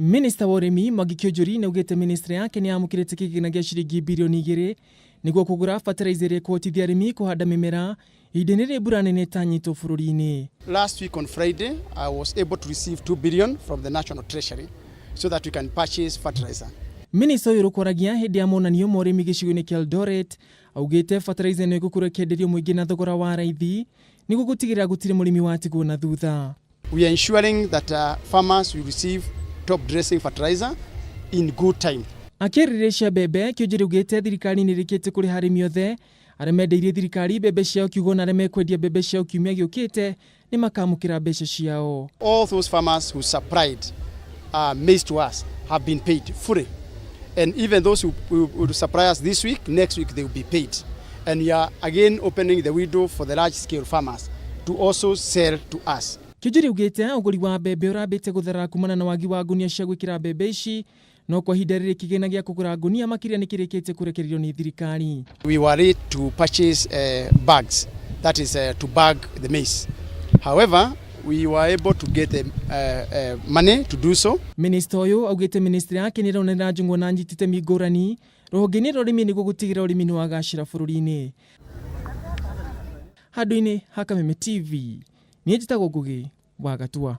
Minista wa ũrĩmi Mwangi Kĩũnjũri nĩaugĩte ministry yake nĩyamũkĩrĩte kĩgĩna gĩa ciringi birioni igĩrĩ nĩguo kũgũra fertilizer ĩrĩa ĩkũhotithia arĩmi kũhanda mĩmera ihinda-inĩ rĩrĩ mbura nene ĩtanyĩtwo bũrũri-inĩ. Last week on Friday, I was able to receive 2 billion from the National Treasury so that we can purchase fertilizer. Minista ũyũ ũrũkwaragia hĩndĩ ya monanio ma ũrĩmi gĩcigo-inĩ kĩa Eldoret augĩte fertilizer ĩno ĩgũkorwo ĩkĩenderio mũingĩ na thogora wa raithi nĩguo gũtigĩrĩra gũtirĩ mũrĩmi watigwo na thutha. We are ensuring that farmers will receive top dressing fertilizer in good time. Akĩarĩrĩria cia mbembe, Kĩũnjũri augĩte thirikari nĩrĩkĩtie kũrĩha arĩmi othe arĩa mendeirie thirikari mbembe ciao kiugo na arĩa mekwendia mbembe ciao kiumia gĩũkĩte nĩmakamũkĩra mbeca ciao. All those farmers who supplied maize to us have been paid fully. And even those who will supply us this week, next week they will be paid. And we are again opening the window for the large scale farmers to also sell to us. Kĩũnjũri augĩte ũgũri wa mbembe ũrambĩte gũtherera kumana na wagi wa ngunia cia gwĩkĩra mbembe ici no kwa ihinda rĩrĩ kĩgĩna gĩa kũgũra ngunia makĩria nĩkĩrĩkĩtie kũrekererio nĩ thirikari. We were late to purchase bags, that is to bag the maize. However, we were able to get the money to do so. Minista ũyũ augĩte ministry yake nĩĩronanĩra njũng'wa na nyiti itemi ngũrani rũhonge-inĩ rwa ũrĩmi nĩguo gũtigĩrĩra ũrĩmi nĩwagacĩra bũrũri-inĩ. Handũ-inĩ ha Kameme TV, niĩ njĩtagwo Ngũgĩ wa Gatua.